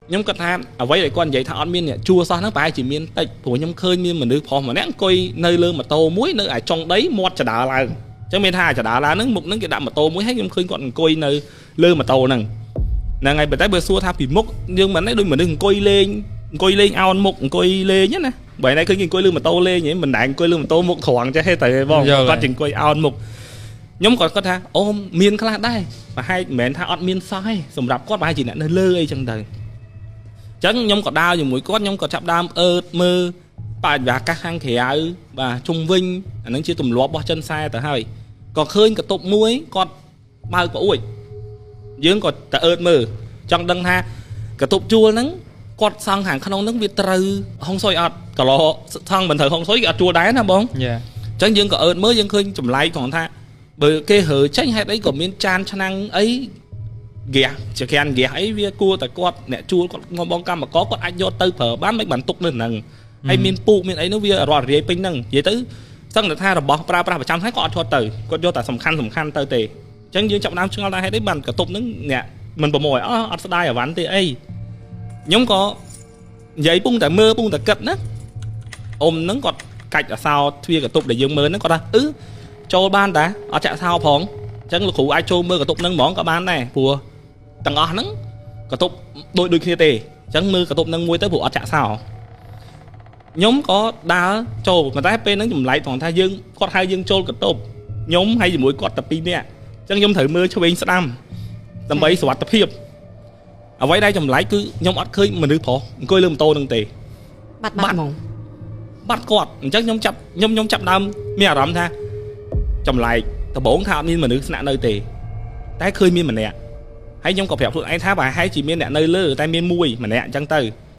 ខ្ញុំគាត់ថាអ្វីដែលគាត់និយាយថាអត់មានអ្នកជួសោះហ្នឹងប្រហែលជាមានតិចព្រោះខ្ញុំឃើញមានមនុស្សប្រុសម្នាក់អង្គុយនៅលើម៉ូតូមួយនៅឯចុងដីមាត់ចដើឡើងអញ្ចឹងមានថាចដើឡើងហ្នឹងមុខហ្នឹងគេដាក់ម៉ូតូមួយហើយខ្ញុំឃើញគាត់អង្គុយនៅលើម៉ូតូហ្នឹងហ្នឹងហើយប៉ុន្តែបើសួរថាពីមុខយើងមិនដែរដូចមនុស្សអង្គុយលេងអង្គុយលេងអោនមុខអង្គុយលេងណាបើណែឃើញគេអង្គុយលើម៉ូតូលេងហីមិនដែលអង្គុយលើម៉ូតូមុខត្រង់ចេះទេតែបងគាត់ជាអង្គុយអោនមុខខ្ញុំក៏គាត់ថាអូមានខ្លះដែរប្រហែលមិនមែនថាអត់មានសោះទេសម្រាប់គាត់ប្រហែលជាអ្នកនៅលើអីចឹងទៅចឹងខ្ញុំក៏ដើរជាមួយគាត់ខ្ញុំក៏ចាប់ដើមអើតមើលបរិយាកាសខាងក្រៅបាទជុំវិញអានឹងជាទម្លាប់របស់ចិនសែទៅហើយក៏ឃើញកតុបមួយគាត់បើកប្អួចយើងក៏ទៅអើតមើលចង់ដឹងថាកតុបជួលហ្នឹងគាត់សង់ខាងក្នុងហ្នឹងវាត្រូវហុងស៊ុយអត់ក៏លោសង់មិនត្រូវហុងស៊ុយគេអត់ជួលដែរណាបងអញ្ចឹងយើងក៏អើតមើលយើងឃើញចម្លែកត្រង់ថាបើគេរើចេញហេតុអីក៏មានចានឆ្នាំងអីហ្គាសចក្រានហ្គាសអីវាគួរតែគាត់អ្នកជួលគាត់ងបងកម្មករគាត់អាចយកទៅប្រើបានមិនបានទុកនៅហ្នឹងហើយមានពូកមានអីនោះវារត់រាយពេញហ្នឹងនិយាយទៅសឹងតែថារបស់ប្រើប្រាស់ប្រចាំថ្ងៃគាត់អត់ឈត់ទៅគាត់យកតែសំខាន់សំខាន់ទៅទេអញ្ចឹងយើងចាប់ដើមឆ្ងល់ថាហេតុអីបានកតុបហ្នឹងអ្នកមិនប្រមូលឲ្យអត់ស្ដាយអវ៉ាន់ទេអីខ្ញុំក៏និយាយពុងតែមើលពុងតែគិតណាអ៊ំហ្នឹងគាត់កាច់អសោទ្វារកតុបដែលយើងមើលហ្នឹងគាត់ថាអឺចូលបានតាអត់ចាក់សោផងអញ្ចឹងលោកគ្រូអាចចូលមើលកតុបហ្នឹងហ្មងក៏បានដែរព្រោះទាំងអស់ហ្នឹងកតុបដូចដូចគ្នាទេអញ្ចឹងមើលកតុបហ្នឹងមួយទៅព្រោះអត់ចាក់សោខ្ញុំក៏ដើរចូលប៉ុន្តែពេលហ្នឹងចម្លែកត្រង់ថាយើងគាត់ហៅយើងចូលកតុបខ្ញុំហើយជាមួយគាត់តែ2នាក់អញ្ចឹងខ្ញុំត្រូវមើលឆ្វេងស្ដាំដើម្បីសុវត្ថិភាពអ្វីដែលចម្លែកគឺខ្ញុំអត់ឃើញមនុស្សប្រុសអង្គុយលើម៉ូតូហ្នឹងទេបាត់បាត់ហ្មងបាត់គាត់អញ្ចឹងខ្ញុំចាប់ខ្ញុំចាប់ដើមមានអារម្មណ៍ថាចម្លែកដំបូងថាអត់មានមនុស្សស្នាក់នៅទេតែឃើញមានម្នាក់ហើយខ្ញុំក៏ប្រាប់ខ្លួនឯងថាប្រហែលជាមានអ្នកនៅលើតែមានមួយម្នាក់អញ្ចឹងទៅ